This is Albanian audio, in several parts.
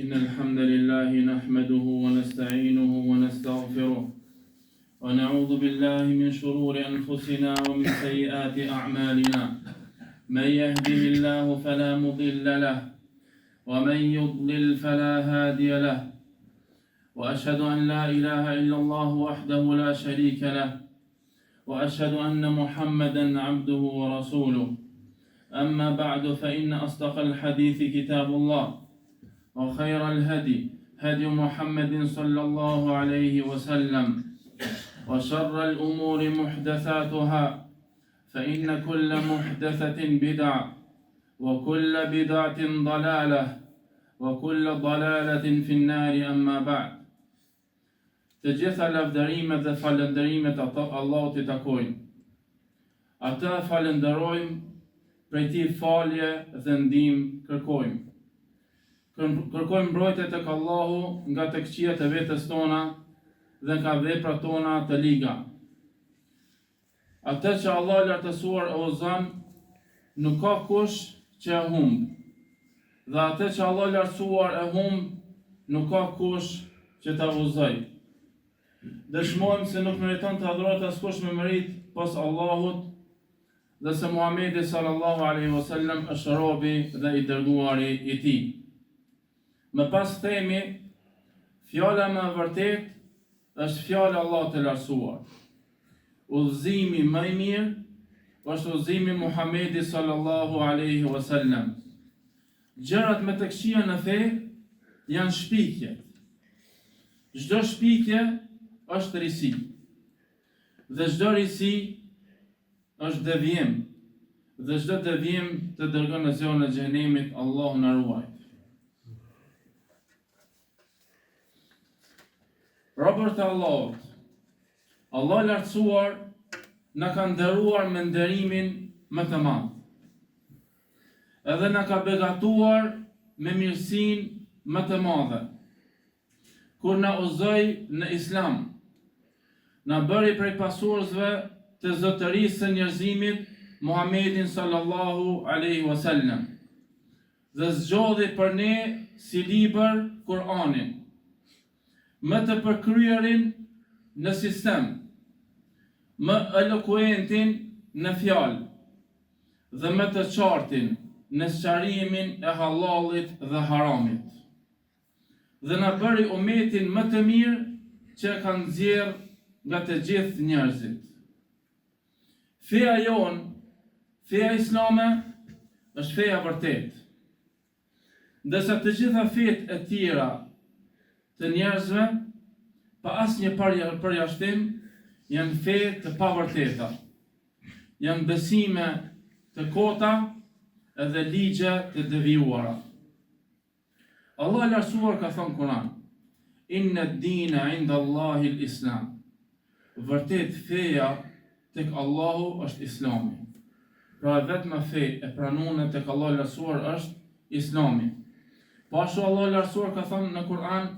إن الحمد لله نحمده ونستعينه ونستغفره ونعوذ بالله من شرور أنفسنا ومن سيئات أعمالنا من يهده الله فلا مضل له ومن يضلل فلا هادي له وأشهد أن لا إله إلا الله وحده لا شريك له وأشهد أن محمدا عبده ورسوله أما بعد فإن أصدق الحديث كتاب الله وخير الهدي هدي محمد صلى الله عليه وسلم وشر الأمور محدثاتها فإن كل محدثة بدعة وكل بدعة ضلالة وكل ضلالة في النار أما بعد Të gjitha lavdërimet dhe falënderimet Allahut i takojnë. Atë e falënderojmë, prej Tij falje dhe ndihmë kërkojmë. Kërkojmë mbrojtje tek Allahu nga të këqijat e vetes tona dhe nga veprat tona të liga. Atë që Allahu i Lartësuar e udhëzon, nuk ka kush që e humb. Dhe atë që Allahu i Lartësuar e humb, nuk ka kush që ta udhëzojë. Dëshmojmë se nuk meriton të adhurohet askush me meritë pos Allahut dhe se Muhamedi sallallahu alaihi wasallam është robi dhe i dërguari i tij. Më pas themi, fjala më e vërtetë është fjala e Allahut të Lartësuar. Udhëzimi më i mirë është udhëzimi i Muhamedit sallallahu alaihi wasallam. Gjërat më të këqija në fe janë shpikjet. Çdo shpikje është risi. Dhe çdo risi është devijim dhe çdo devijim të dërgon në zjarrin e xhehenemit, Allahu na ruajt. Robër të Allahut, Allahu i lartësuar na ka nderuar me nderimin më të madh. Edhe na ka begatuar me mirësinë më të madhe. Kur na udhëzoi në Islam, na bëri prej pasuesve të zotërisë së njerëzimit Muhammedin sallallahu alejhi wa sellem dhe zgjodhi për ne si libër Kur'anin, më të përkryerin në sistem, më elokuentin në fjalë dhe më të qartin në sqarimin e hallallit dhe haramit. Dhe na bëri umetin më të mirë që e ka nxjerrë nga të gjithë njerëzit. Feja jonë, feja islame, është feja e vërtetë. Ndërsa të gjitha fetë e tjera të njerëzve, pa asnjë përjashtim, janë fe të pavërteta. Janë besime të kota edhe ligje të devijuara. Allahu i Lartësuar ka thënë në Kur'an, Inna ad-dina 'inda Allahi al-Islam. Vërtet feja tek Allahu është Islami. Pra e vetma fe e pranuar tek Allahu i Lartësuar është Islami. Po ashtu Allahu i Lartësuar ka thënë në Kur'an,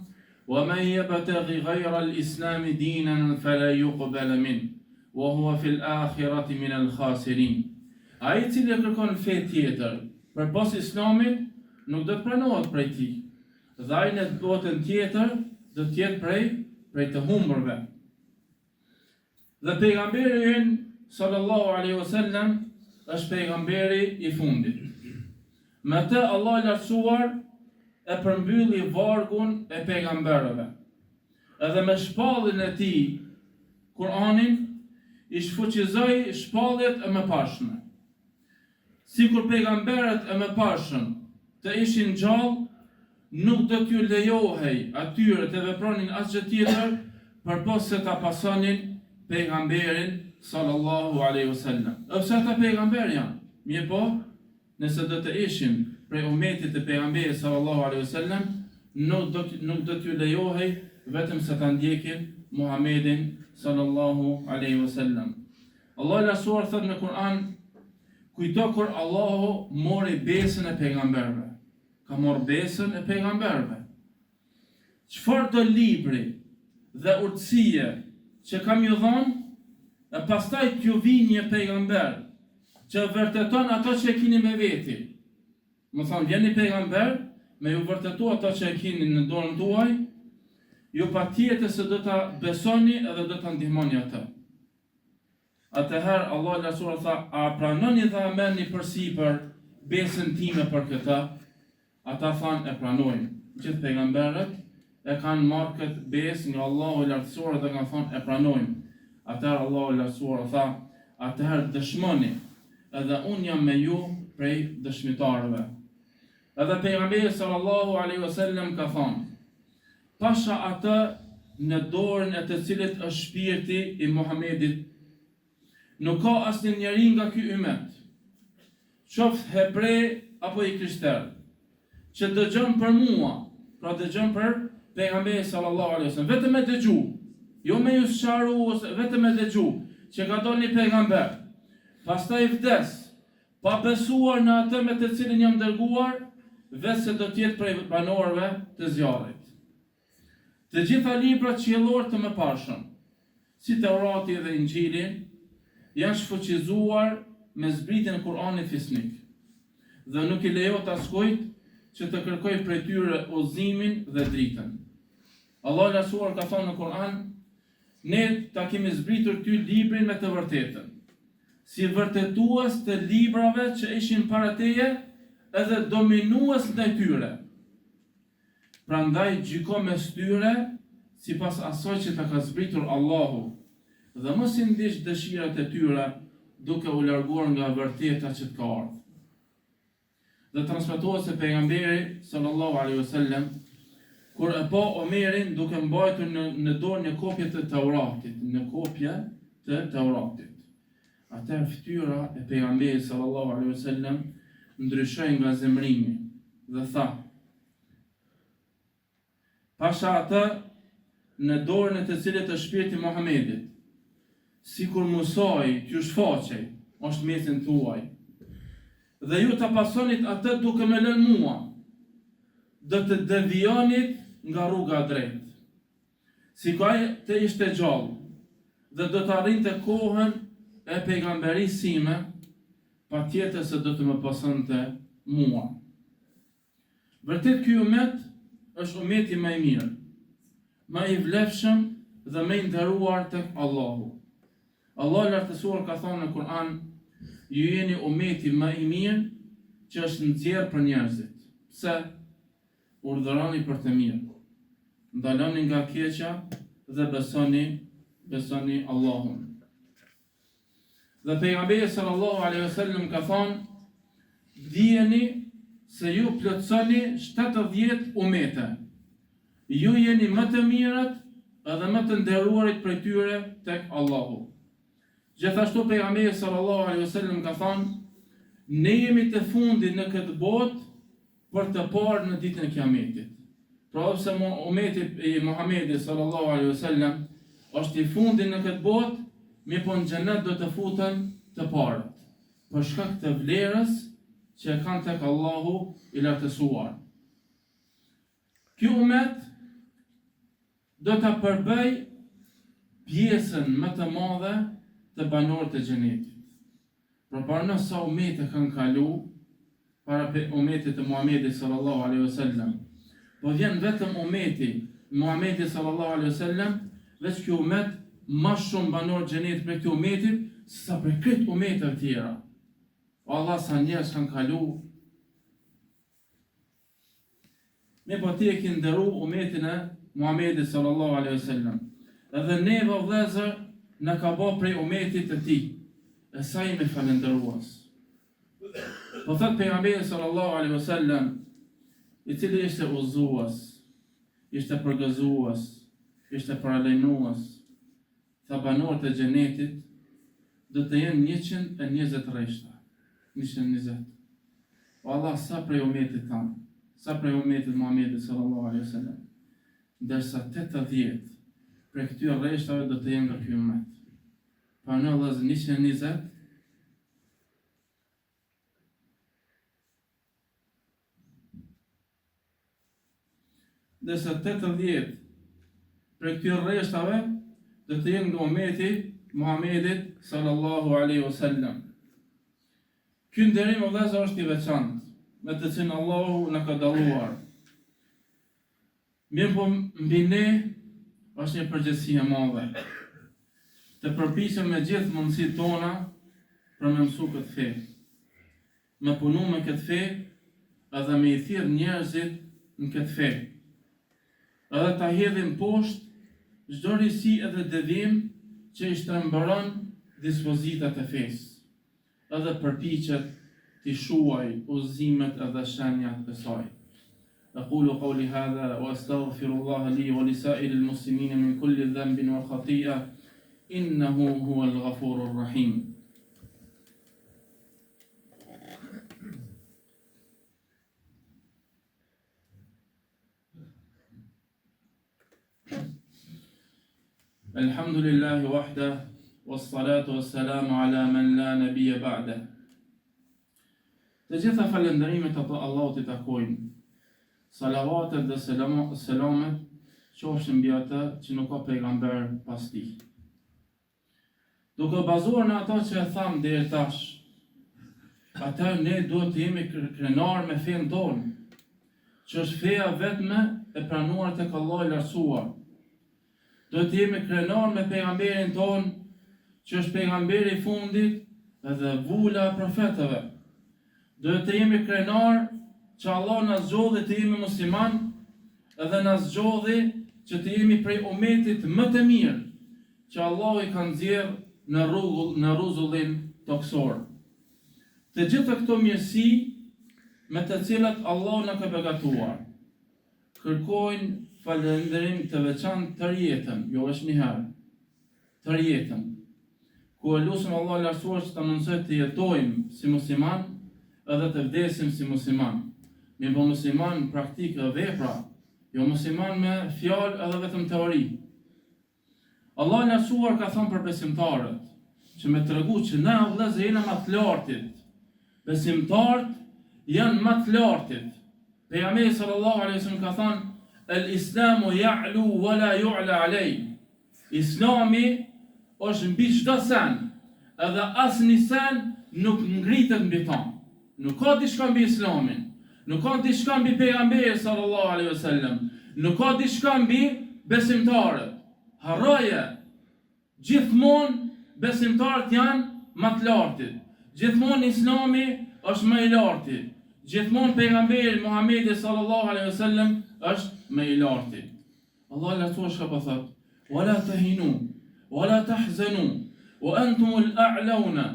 Wa men yabtaghi ghayra al-Islami dinan fala yuqbala minh, wa huwa fil akhirati min al-khasirin. Ai i cili kërkon fe tjetër përpos Islamit, nuk do të pranohet prej tij, dhe ai në botën tjetër do të jetë prej prej të humburve. Dhe pejgamberi ynë sallallahu alaihi wasallam është pejgamberi i fundit. Me të Allahu i Lartësuar e përmbylli vargun e pejgamberëve. Edhe me shpalljen e tij, Kur'anin, i shfuqizoi shpalljet e mëparshme. Sikur pejgamberët e mëparshëm të ishin gjallë, nuk do t'ju lejohej atyre të vepronin asgjë tjetër përpos se ta pasonin pejgamberin sallallahu alejhi ve sellem. Edhe pse ata pejgamberë janë, mirëpo, nëse do të ishin prej umetit të pejgamberit sallallahu alejhi ve sellem, nuk do nuk do t'ju lejohej vetëm se ta ndjekin Muhammedin sallallahu alejhi ve sellem. Allahu i Lartësuar thotë në Kur'an, Kujto kur Allahu mori besën e pejgamberëve. Ka marrë besën e pejgamberëve. Çfarëdo libri dhe urtësie që kam ju dhënë, e pastaj t'ju vijë një pejgamber që vërteton ato që e kini me veti. Domethonë, vjen një pejgamber, me ju vërtetu ato që e kini në dorën tuaj, ju patjetër se do ta besoni edhe do ta ndihmoni atë. Atëherë Allahu i Lartësuar tha, a pranoni dhe a merrni përsipër besën time për këtë? Ata thanë, e pranojmë. Gjithë pejgamberët e kanë marrë këtë besë nga Allahu i Lartësuar dhe kanë thënë, e pranojmë. Atëherë Allahu i Lartësuar tha, atëherë dëshmoni, edhe unë jam me ju prej dëshmitarëve. Edhe pejgamberi sallallahu alaihi wasallam ka thënë, Pasha atë në dorën e të cilit është shpirti i Muhamedit, nuk ka asnjë njeri nga ky ymet, qoftë hebre apo i krishterë, që dëgjon për mua, pra dëgjon për pejgamberin sallallahu alaihi wasallam, vetëm me dëgju, jo me ju sqaru ose vetëm me dëgju që ka dalë një pejgamber, pastaj vdes, Pa besuar në atë me të cilin jam dërguar, veçse do të jetë prej banorëve të zjarrit. Të gjitha librat qiellorë të mëparshëm, si Teurati dhe Inxhili, janë shfuqizuar me zbritjen e Kur'anit fisnik, dhe nuk i lejohet askujt që të kërkojë prej tyre udhëzimin dhe dritën. Allahu i Lartësuar ka thënë në Kur'an, Ne ta kemi zbritur ty librin me të vërtetën, si vërtetues të librave që ishin para teje edhe dominues ndaj tyre. Prandaj gjyko mes tyre sipas asaj që ta ka zbritur Allahu dhe mos i ndiq dëshirat e tyre duke u larguar nga e vërteta që të ka ardhur. Dhe transmetohet se Pejgamberi, sallallahu alejhi ve sellem, kur e pa Omerin duke mbajtur në në dorë një kopje të Teuratit, një kopje të Teuratit. Atëherë fytyra e Pejgamberit sallallahu alejhi ve sellem ndryshoi nga zemërimi dhe tha: Pasha atë në dorën e të cilit është shpirti i Muhamedit, sikur Musai t'ju shfaqej, është mesin tuaj, dhe ju ta pasonit atë duke më lënë mua, do të devijonit nga rruga e drejtë. Sikur ai të ishte gjallë dhe do të arrinte kohën e pejgamberisë sime, patjetër se do të më pasonte mua. Vërtet ky umet është umeti më i mirë, më i vlefshëm dhe më i nderuar tek Allahu. Allahu i Lartësuar ka thënë në Kur'an, ju jeni umeti më i mirë që është nxjerrë për njerëzit. Pse? Urdhëroni për të mirë, ndaloni nga e keqja dhe besoni, besoni Allahun. Dhe pejgamberi sallallahu alaihi wasallam ka thënë, dijeni se ju plotësoni 70 umete. Ju jeni më të mirët edhe më të nderuarit prej tyre tek Allahu. Gjithashtu pejgamberi sallallahu alaihi wasallam ka thënë, ne jemi të fundit në këtë botë për të parët në ditën e Kiametit. Pra edhe pse umeti i Muhamedit sallallahu alaihi wasallam është i fundit në këtë botë, mirëpo në xhenet do të futen të parët, për shkak të vlerës që e kanë tek Allahu i lartësuar. Ky umet do ta përbëjë pjesën më të madhe të banorëve të xhenetit. Pra paramendo sa umete kanë kalu para umetit të Muhamedit sallallahu alaihi wasallam. Po vjen vetëm umeti Muhamedit sallallahu alaihi wasallam, veç ky umet ma shumë banorë xhenetit prej këtij umetit se sa prej krejt umeteve tjera. O Allah sa njerëz kanë kalu Mirëpo ti e ki nderu umetin e Muhamedit sallallahu alaihi wasallam. Edhe neve o vëllezër na ka bo prej umetit të tij. E sa jemi falënderues. Po thot pejgamberi sallallahu alaihi wasallam, i cili ishte udhëzues, ishte përgëzues, ishte paralajmërues, Tha banorët e Xhenetit do të jenë 120 rreshta. 120. O Allah, sa prej umetit tand, sa prej umetit Muhamedit sallallahu alaihi wasallam, ndërsa 80 prej këtyre rreshtave do të jenë nga ky umet. Paramendo vëllezër 120 Ndërsa 80 prej këtyre rreshtave do të jenë nga umeti Muhamedit sallallahu alaihi wasallam. Ky nderim o vëllezër është i veçantë, me të cilin Allahu na ka dalluar. Mirëpo mbi ne është një përgjegjësi e madhe. Të përpiqemi me gjithë mundësitë tona për me mësu këtë fe. Me punu me këtë fe edhe me i thirrë njerëzit në këtë fe. Edhe ta hedhim poshtë çdo risi edhe devijim që i shtrembëron dispozitat e fesë. Edhe përpiqet t'i shuajë udhëzimet edhe shenjat e saj. Aqulu qawli hadha wa astaghfirullaha li wa li sa'iril muslimina min kulli dhanbin wa khati'a innahu huwal ghafurur rahim. Elhamdulillahi wahda wassalatu wassalamu ala men la nabiyya ba'da. Të gjitha falënderimet ato Allahut i takojnë. Salavatet dhe selamet qofshin mbi atë që nuk ka pejgamber pas tij. Duke u bazuar në ato që e thamë deri tash, atëherë ne duhet të jemi krenarë me fenë tonë, që është feja e vetme e pranuar tek Allahu i Lartësuar. Duhet të jemi krenarë me pejgamberin tonë, që është pejgamberi i fundit dhe vula e profetëve. Duhet të jemi krenarë që Allahu na zgjodhi të jemi musliman dhe na zgjodhi që të jemi prej umetit më të mirë, që Allahu i ka nxjerrë në rrugull në rruzullin tokësor. Të gjitha këto mirësi me të cilat Allahu na ka begatuar, kërkojnë falënderim të veçantë tërë jetën, jo veç një herë, tërë jetën. Ku e lusim Allahun e Lartësuar që të na mundësojë të jetojmë si musliman edhe të vdesim si musliman. Mirëpo musliman në praktikë dhe vepra, jo musliman me fjalë edhe vetëm teori. Allahu i Lartësuar ka thënë për besimtarët, që me tregu që na o vëllezër jena ma të lartit. Besimtarët janë ma të lartit. Pejgamberi sallallahu alaihi wasallam ka thënë El Islamu ya'lu wa la yu'la alej. Islami është mbi çdo sen, edhe asnjë sen nuk ngritet mbi ta. Nuk ka diçka mbi Islamin, nuk ka diçka mbi Pejgamberin sallallahu alejhi ve sellem, nuk ka diçka mbi besimtarët. Harroje! Gjithmonë besimtarët janë ma të lartit. Gjithmonë Islami është më i larti. Gjithmonë Pejgamberi Muhamedi sallallahu alejhi ve sellem është më i larti. Allahu i Lartësuar çka po thotë? Wa la tahinu, wa la tahzanu, wa antumul a'launa.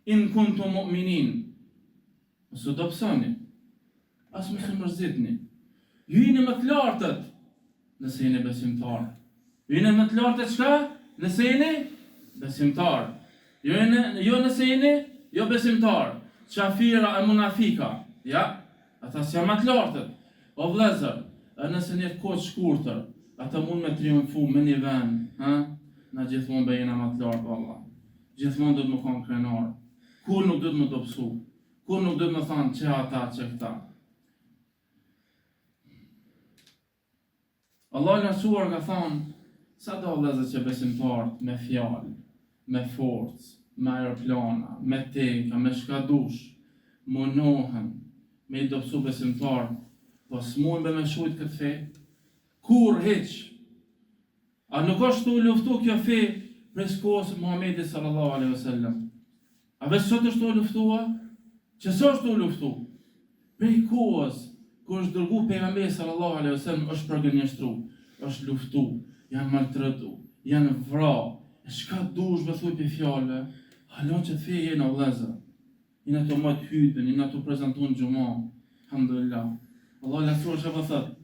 In kuntum mu'minin. Mos u dobësoni. As mos u mërzitni. Ju jeni më të lartët nëse jeni besimtar. Ju jeni më të lartët çka? Nëse jeni besimtar. Jo jeni, jo nëse jeni jo besimtar. Qafira e munafika. Ja, ata s'janë më të lartët. O vëllezër, edhe nëse një kohë të shkurtër, ata mund me triumfu me një vend, ha? Na gjithmonë be jena më të lartë, valla. Gjithmonë duhet me kon krenar. Kurrë nuk duhet me u dobësu. Kurrë nuk duhet me thanë që ata, që këta. Allahu i Lartësuar ka thanë, sado vëllezër që besimtarët me fjalë, me forcë, me aeroplana, me tenka, me çka dush, munohen me i dobësu besimtarët, po s'mujnë be me shujt këtë fe, kurrë hiç, A nuk është tu u luftu kjo fe prej kohës së Muhamedit sallallahu alaihi wasallam? A veç sot është tu u luftua? Që sot është tu u luftu? Prej kohës kur është dërgu pejgamberi sallallahu alaihi wasallam është përgënjeshtru, është luftu, janë maltretu, janë vra. E çka dush be thuj prej fjalëve? Hala n'qët fe jena vëllezër. Jena tu majt hytben, jena tu prezantu në xhuma. Alhamdulillah. Allahu i Lartësuar çka po thot?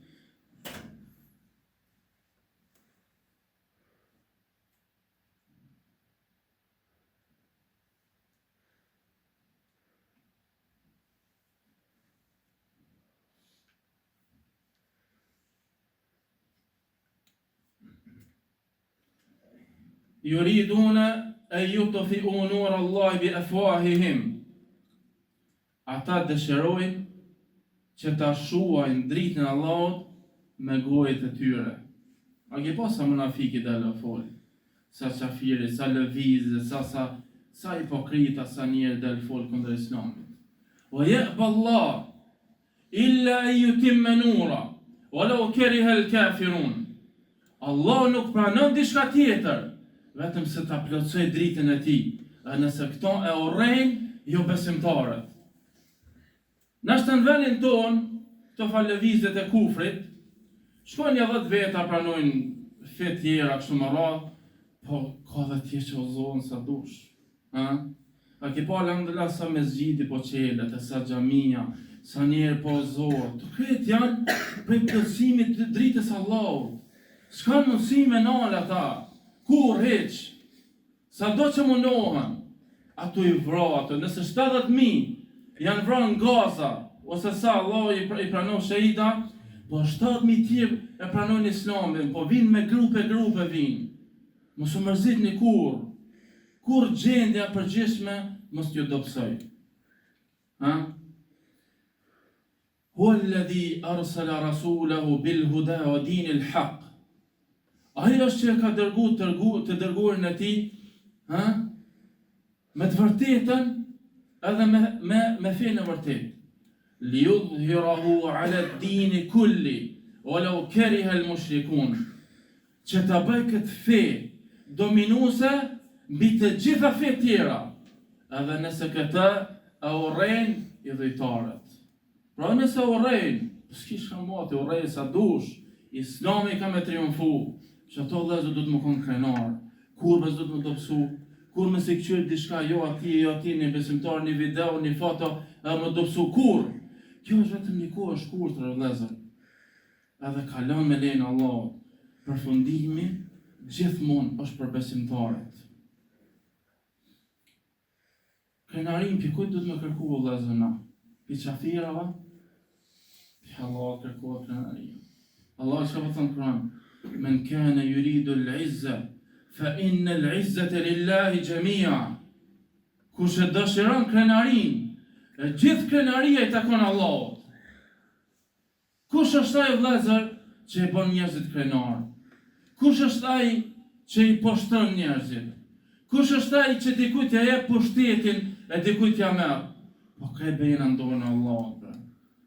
Yuriduna an yutfi'u nur Allahi bi afwahihim. Ata dëshirojnë që ta shuajnë dritën e Allahut me gojët e tyre. A ke pa sa munafiki del e fol, sa qafiri, sa lëvizë, sa sa sa hipokrita, sa njeri del fol kundër Islamit. Wa ya'ba Allah. Illa en jutimme nura, wa lau kerihel kafirun. Allahu nuk pranon diçka tjetër, vetëm se ta plotësojë dritën e Tij, dhe nëse këto e urrejnë jobesimtarët. Nashta në vendin tonë, këto far lëvizjet e kufrit, shkojnë një dhetë veta pranojnë fe tjera kështu me radhë, po ka dhe tjerë që udhëzohen sa dush. Ha? A ke pa alhamdulillah sa mesxhide po çelet, e sa xhamia, sa njerëz po udhëzohen. Këto krejt janë prej plotësimit të dritës Allahut. S'ka mundësi me nal ata. Kurrë hiç. Sado që mundohen, ato i vra ato, nëse 70.000 janë vra në Gaza, ose sa Allahu i, i pranoftë shehida, po 70.000 tjerë e pranojnë islamin, po vinë me grupe grupe vinë. Mos u mërzitni kurrë, kurrë gjendja e përgjithshme mos t'ju dobësojë. Ha? Huwa alladhi arsala rasulahu bil huda wa dinil haq. Ai është që e ka dërgu tërgu, të dërguarin e tij, ha? Me të vërtetën edhe me me me fenë e vërtetë. Li yudhhirahu ala ad-din kulli walau kariha al-mushrikun. Që ta bëjë këtë fe dominuese mbi të gjitha fetë tjera, edhe nëse këtë e urrejnë idhujtarët. Pra nëse urrejnë, po s'ki çka ma ti, urrej sa dush, Islami ka me triumfu, qato vëllezër duhet me konë krenar, kurrë mos duhet me u dobësu, kurrë mos e këqyr diçka jo atij, jo atij, një besimtar, një video, një foto, edhe me u dobësu, kurrë! Kjo është vetëm një kohë e shkurtër, vëllezër. Edhe kalon me lejen e Allahut. Përfundimi gjithmonë është për besimtarët. Krenarinë pi kujt duhet me kërku o vëllezër na? Pi qafirave? Pi Allahut kërkohet krenaria. Allah çka po thotë në Kur'an? Men kana yuridu al-izza fa inna al-izzata lillahi jami'a. Kush e dëshiron krenarinë, e gjithë krenaria i takon Allahut. Kush është ai vëllezër që i bën njerëzit krenarë? Kush është ai që i poshtron njerëzit? Kush është ai që dikujt ia jep pushtetin e dikujt ia merr? Po krejt bejna në dorën e Allahut bre.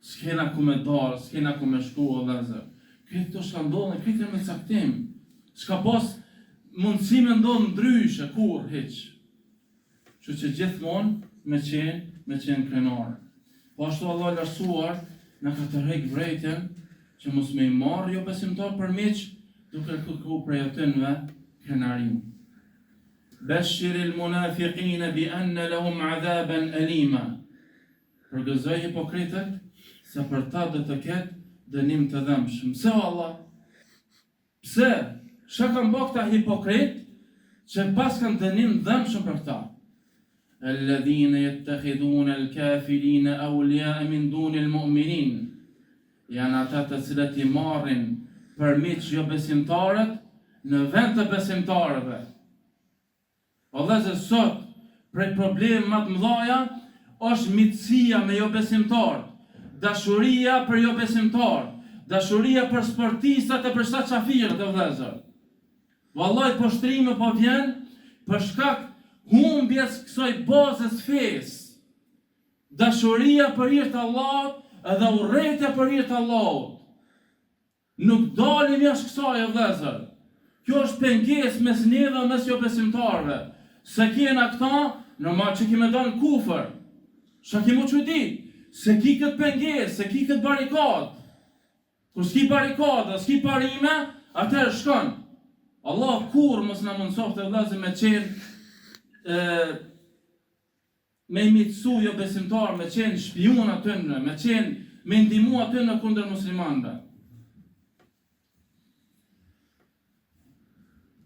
S'kena ku me dalë, s'kena ku me shku o vëllezër. Krejt këto çka ndodhin, krejt janë me caktim. S'ka pas mundësi me ndodhë ndryshe kurrë hiç. Kështu që gjithmonë me qenë, me qenë krenar. Po ashtu Allahu i lartësuar na ka tërhek vërejtjen që mos me i marrë jobesimtarë për miq duke kërku prej atynve krenarinë. Beshiril munafiqine bi enne lehum adhaben elima. Përgëzoj hipokritët se për ta do të ketë dënim të dhembshëm. Pse o Allah? Pse? Çka kanë ba këta hipokrit që paskan dënim dhembshëm për këta? Alladhina yattakhidhuna al-kafirina awliya'a min duni al-mu'minin. Janë ata të cilët i marrin për miq jobesimtarët në vend të besimtarëve. O vëllezër sot prej problemeve ma të mëdhaja është miqësia me jobesimtarët, dashuria për jobesimtarët, dashuria për sportistat e për këta qafirët o vëllezër. Vallahi poshtrimi po vjen për shkak humbjes kësaj bazës fesë. Dashuria për hir të Allahut edhe urrejtja për hir të Allahut. Nuk dalim jashtë kësaj o vëllezër. Kjo është pengesë mes neve dhe mes jobesimtarëve. Se kena këta, normal që ki me dalë në kufër. Çka ki m'u çudit? Se ki këtë pengesë, se ki këtë barikadë. Kur s'ki barikadë dhe s'ki parime, atëherë shkon. Allah kurrë mos na mundësoftë vëllezër me qenë e, me i miqësu jobesimtarë, me qenë shpiun atyne, me qenë, me ndihmu atyne kundër muslimanëve.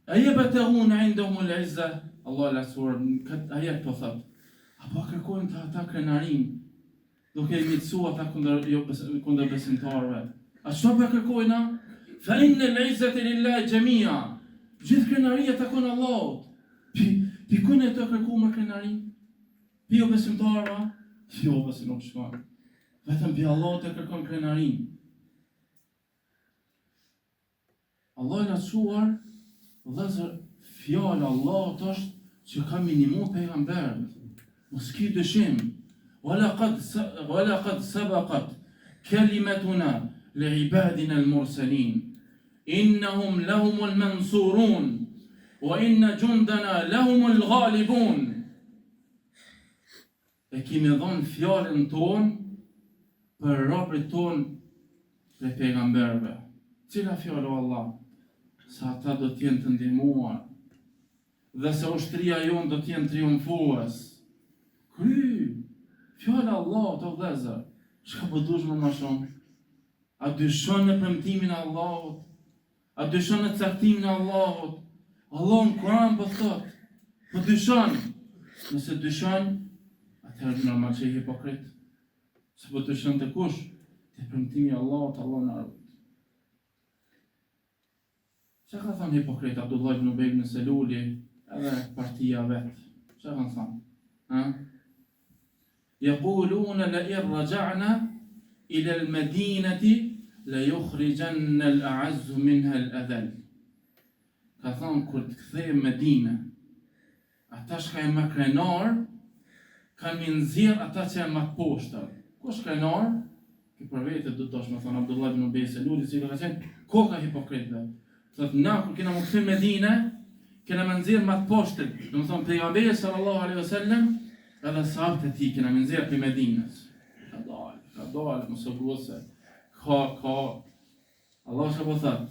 E jebtegune indehumul izze, Allahu i lartësuar në këtë ajet po thotë, a po kërkojnë te ata krenarinë, duke i miqësu ata kundër, jo, kundër besimtarëve. A çka po e kërkojnë? Fa inne l'izzete lillahi xhemia. Gjithë krenaria takon Allahut. Pi, pi kujt tu kërku më krenarinë? Pi jobesimtarëve? Jo, se nuk shkon. Vetëm pi Allahut e kërkon krenarinë. Allahu i lartësuar, vëllezër, fjala e Allahut është që ka me i nimu pejgamberët. Mos ki dyshim. Wa laqad wa laqad sabaqat. kelimetuna li ibadina al-mursalin. Innahum lahumul mansurun wa inna jundana lahumul ghalibun. E kemi dhënë fjalën tonë për robërit tonë prej pejgamberëve. Cila fjalë o Allah? Se ata do të jenë të ndihmuar dhe se ushtria jonë do të jenë triumfues. Kry, fjala e Allahut o vëllezër, çka po dush më ma shumë? A dyshon në premtimin e Allahut? A dyshon në caktimin e Allahut? Allahu në Kur'an po thotë, po dyshon. Nëse dyshon, atëherë normal që je hipokrit. Se po dyshon te kush? Te premtimi i Allahut, Allahu na rujt. Çka ka thënë hipokrit Abdullah ibn Ubej ibn Seluli edhe partia vet? Çka kanë thënë? Ha? Jekulune le in raxha'na ila al-medineti le jukhrixhenne al-a'azzu minha al-adhall. Ka thënë kur të kthehemi Medine, ata çka janë më krenar, kanë me nxjerr ata që janë më të poshtër. Kush krenar? Ky për vete do të dosh me thonë Abdullah ibn Ubej Seluli, cili ka qenë koka hipokritëve. Thot na kur kena m'u kthy Medine, kena me nxjerr më të poshtër, do të thonë pejgamberi sallallahu alaihi wasallam edhe sahabët e tij kena me nxjerr prej Medinës. Ka dal, ka dal, mos u nguse. Ka ka Allah çka po thot?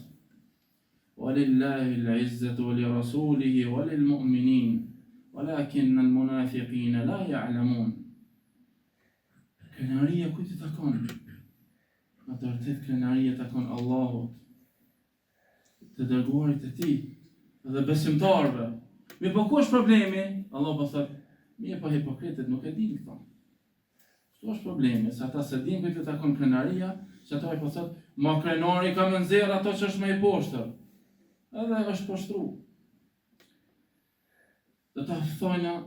Walillahi al-izzatu wa li rasulihi wa lil mu'minin, walakin al-munafiqina la ya'lamun. Krenaria kujt i takon? Në të vërtetë krenaria takon Allahut, të dërguarit të tij dhe besimtarëve. Mirëpo ku është problemi? Allah po thotë, mirëpo hipokritët nuk e dinë këto. Këtu është problemi, se ata s'e dinë kujt i takon krenaria, se ata i po thotë, ma krenari ka me nxjerr ato që është më i poshtër. Edhe është poshtru. Do ta thojna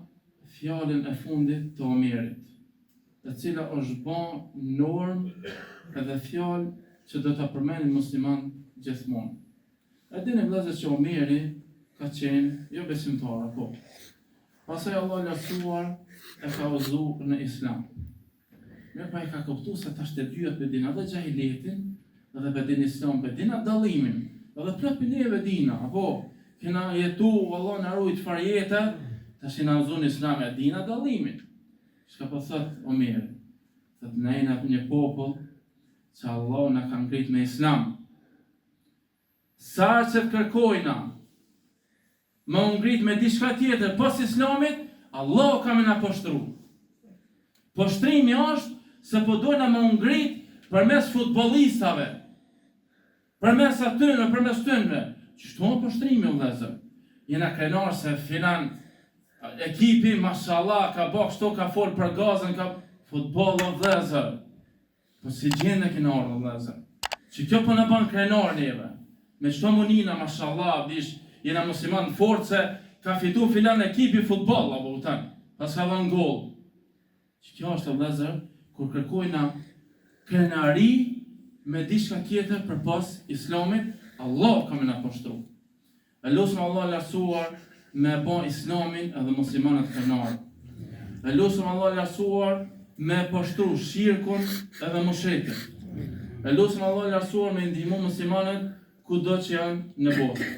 fjalën e fundit të Omerit, e cila është ba normë edhe fjalë që do ta përmenin muslimanët gjithmonë. E dini vëllezër që Omeri ka qenë jo besimtar apo. Pastaj Allahu i lartësuar e ka udhëzu në Islam. Mirëpo e ka kuptu se tash të dyjat pe din edhe xhahilijetin edhe pe din islam, pe din atë dallimin. Edhe plot prej neve dina, apo kena jetu, Allah na rujt çfarë jete, tash jena udhëzu në islam e dina dallimin. Çka po thot Omeri? Thot na jena një popull që Allah na ka ngrit me islam. Sa herë që të kërkojna me u ngrit me diçka tjetër pos islamit, Allahu ka me na poshtru. Poshtrimi është se po dojna me u ngrit përmes futbollistave, përmes atynve, përmes tynve. Qështu është poshtrimi, o vëllezër? Jena krenar se filan ekipi, mashallah, ka bo kështu, ka fol për Gazën, ka futboll, o vëllezër. Po si gjendje kena ardhë vëllezër. Që kjo po na ban krenar neve. Me qëto munina, mashallah, dish, jena musliman të fortë se ka fitu filan ekipi futboll, apo kupton, pas ka dhënë gol. Që kjo është vëllezër, kur kërkojna krenari me diçka tjetër përpos islamit, Allah ka me na poshtru. E lusim Allahun e Lartësuar me e ba Islamin edhe muslimanët krenarë. E lusim Allahun e Lartësuar me e poshtru shirkun edhe mushrikët. E lusim Allahun e Lartësuar me i ndihmu muslimanët kudo që janë në botë.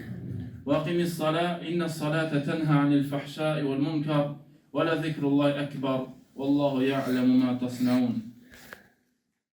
Wa aqimis sala inna salata tanha 'anil fahsha'i wal munkar wa la dhikrullahi akbar wallahu ya'lamu ma tasnaun.